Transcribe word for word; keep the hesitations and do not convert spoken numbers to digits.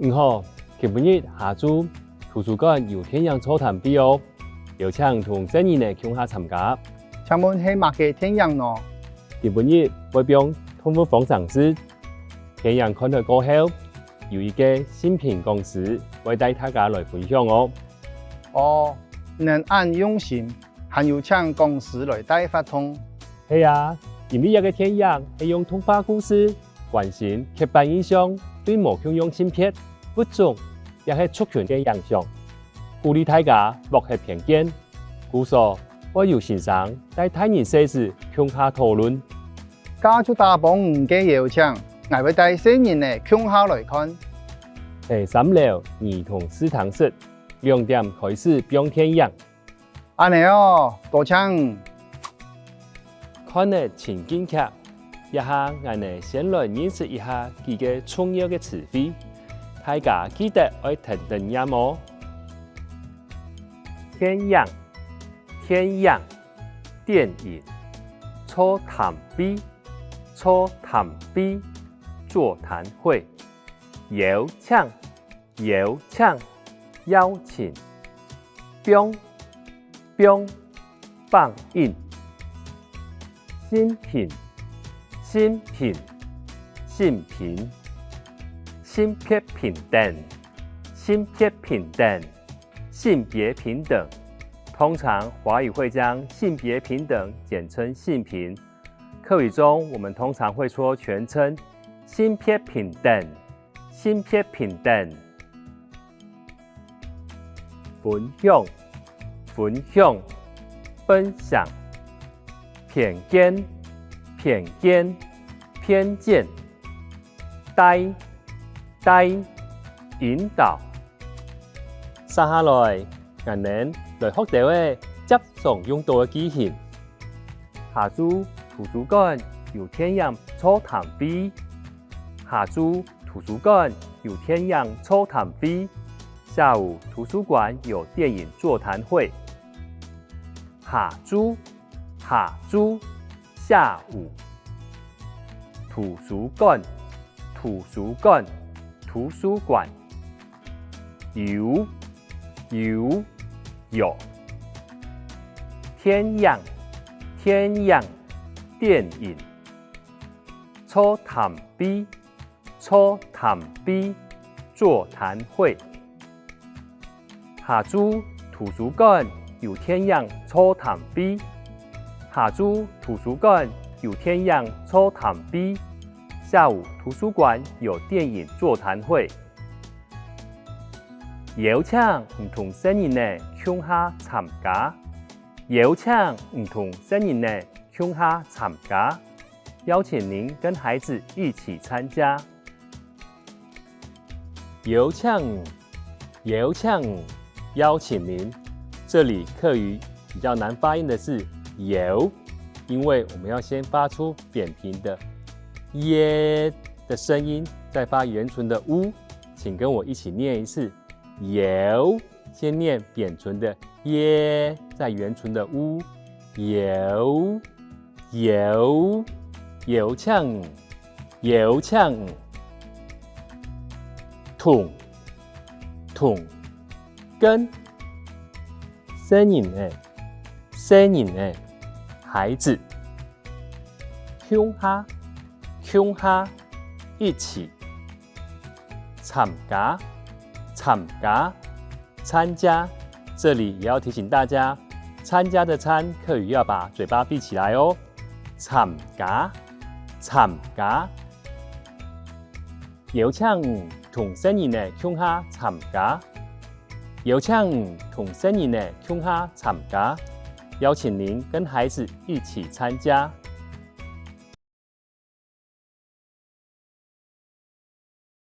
你好，今晡日下晝圖書館有電影座談會哦，邀請你同細人仔共下參加。請問係麼个電影呢？今晡日會放動物方程式。電影看忒過後，有一個新品講師會帶大家來分享哦。哦，恁恁用心，還有請講師來帶活動。係啊，因為這個電影係用動畫故事 關心刻板印象對無共樣性別、物種，也係族群个影響，鼓勵大家剝忒偏見。故所，愛有先生帶大人細子共下討論。該就打幫你个邀請，𠊎會帶細人仔共下來看。第三樓兒童視聽室，兩點開始放電影。 恁呢哦，多謝你。看忒情境劇，這下𠊎等先來認識一下幾個重要个詞彙，大家記得愛跈等唸哦。電影，電影，電影，座談會，座談會，座談會，邀請， 邀請，邀請。放，放，放映。性平，性平，性平。性別平等，性別平等，性別平等。通常華語會將性別平等簡稱性平，客語中我們通常會說全稱性別平等。 性別平等。分享，分享，分享。偏見，偏見，偏見。帶，帶，引導。接下來，𠊎等來學兜仔輒常用著个句型。下晝圖書館有電影座談會。下晝 圖書館有電影座談會，下午圖書館有電影座談會。下晝，下晝，下午。圖書館，圖書館，圖書館。有，有，有。電影，電影，電影。座談會， 座談會，座談會。下晝圖書館有電影座談會。下晝圖書館有電影座談會。下午圖書館有電影座談會。邀請你同細人仔共下參加。邀請你同細人仔共下參加。 邀請您跟孩子一起參加。邀請，邀請，邀請您。這裡客語比較難發音的是邀，因為我們要先發出扁平的耶的聲音，再發圓唇的u。請跟我一起念一次，邀。 先念扁唇的耶，再圓唇的u，邀，邀，邀請，邀請。同，同，跟，細人仔，細人仔，孩子。共下，共下，一起。 參加，參加，參加。這裡也要提醒大家，參加的參客語要把嘴巴閉起來哦。參加，參加。邀請你同細人仔共下參加。邀請你同細人仔共下參加。邀請您跟孩子一起參加。